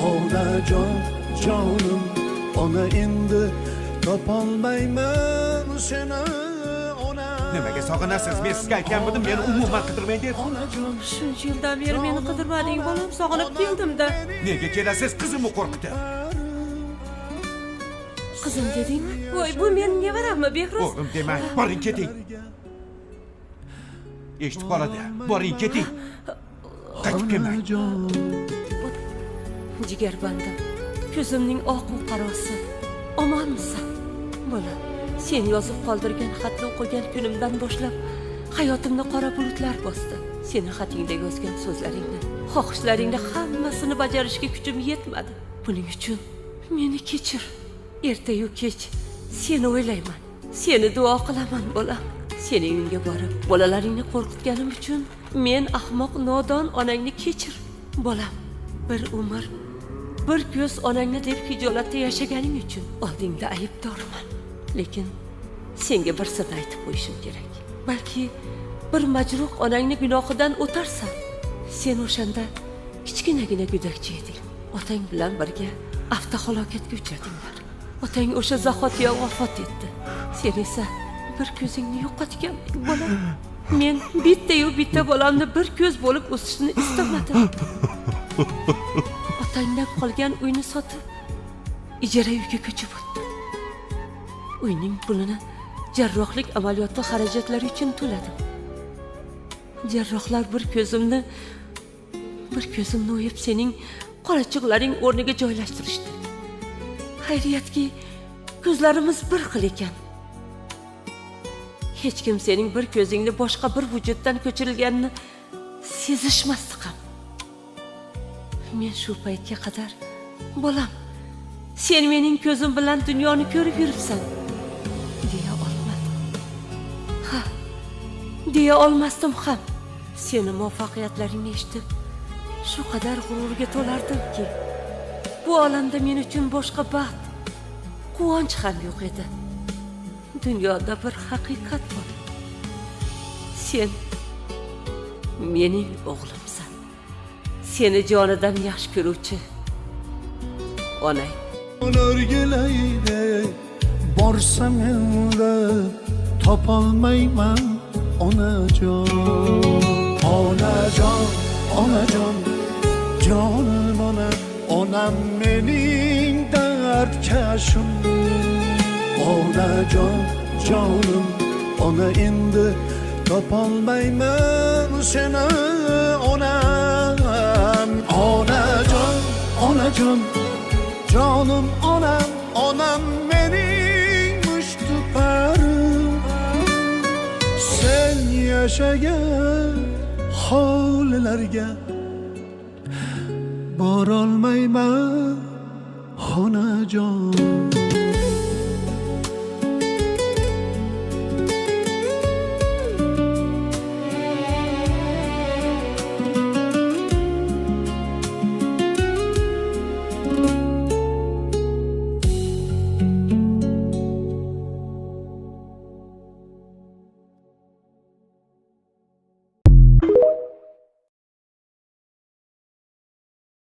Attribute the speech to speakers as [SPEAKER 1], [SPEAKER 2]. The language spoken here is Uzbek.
[SPEAKER 1] Onajon, jonim, ona endi topolmayman seni ona.
[SPEAKER 2] Nimaga sog'inasiz? Men sizga aytganmidim, meni umuman qidirmang deb.
[SPEAKER 1] Onajon,
[SPEAKER 3] Shuncha yildan beri meni qidirmading, bolam, sog'inib keldim-da.
[SPEAKER 2] Nega kelasiz qizimni qo'rqitib?
[SPEAKER 3] Qizim dedingmi? Voy, bu meni nevarammi, Behruz?
[SPEAKER 2] O'g'lim demang, boring keting. Eshitib qoladi. Boring keting. Qaytib kelmang.
[SPEAKER 1] Onajon.
[SPEAKER 3] Jigarbandim, ko'zimning oq u qarosi. Omonmisan? Bolam, sen yozib qoldirgan xatni o'qigan kunimdan boshlab hayotimni qora bulutlar bosdi. Seni xatingda yozgan so'zlaringni, xohishlaringni hammasini bajarishga kuchim yetmadi. Buning uchun meni kechir. Ertayu kech seni o'ylayman. Seni duo qilaman, bolam. Seni uyingga borib, bolalaringni qo'rqitganim uchun men ahmoq nodon onangni kechir. Bolam, bir umr bir ko'z onangni deb hijolatda yashaganing uchun oldingda aybdorman. Lekin senga bir sirni aytib qo'yishim kerak. Balki bir majruh onangni gunohidan o'tarsan. Sen o'shanda kichkinagina go'dakcha eding. Otang bilan birga avtohalokatga uchradinglar. Otang o'sha zahotiyoq vafot etdi. Sen esa bir ko'zingni yo'qotgan bolam. Men bitta-yu bitta bolamni bir ko'z bo'lib o'sishini istamadim. Otangdan qolgan uyni sotib, ijara uyga ko'chib o'tdim. Uyning pulini jarrohlik amaliyoti xarajatlari uchun to'ladim. Jarrohlar bir ko'zimni o'yib sening qorachiqlaring o'rniga joylashtirishdi. Xayriyatki, ko'zlarimiz bir xil ekan. Hech kim sening bir ko'zingni boshqa bir vujuddan ko'chirilganini sezishmasdi ham. Men shu paytga qadar, bolam, sen mening ko'zim bilan dunyoni ko'rib yuribsan deya olmadim. Ha, deya olmasdim ham. Seni muvaffaqiyatlaringni eshitib, shu qadar g'ururga to'lardimki, bu olamda men uchun boshqa baxt, quvonch ham yo'q edi. Dunyoda bir haqiqat bor. Sen mening o'g'limsan. Seni jonidan yaxshi ko'ruvchi onang.
[SPEAKER 1] O'rgilaydi, borsam endi topolmayman onajon. Onajon, onajon, jonim ona, onam mening dardkashim. Onajon, jonim, ona endi topolmayman seni onam. Onajon, onajon, jonim onam, onam mening mushtuparim. Sen yashagan hovlilarga borolmayman onajon.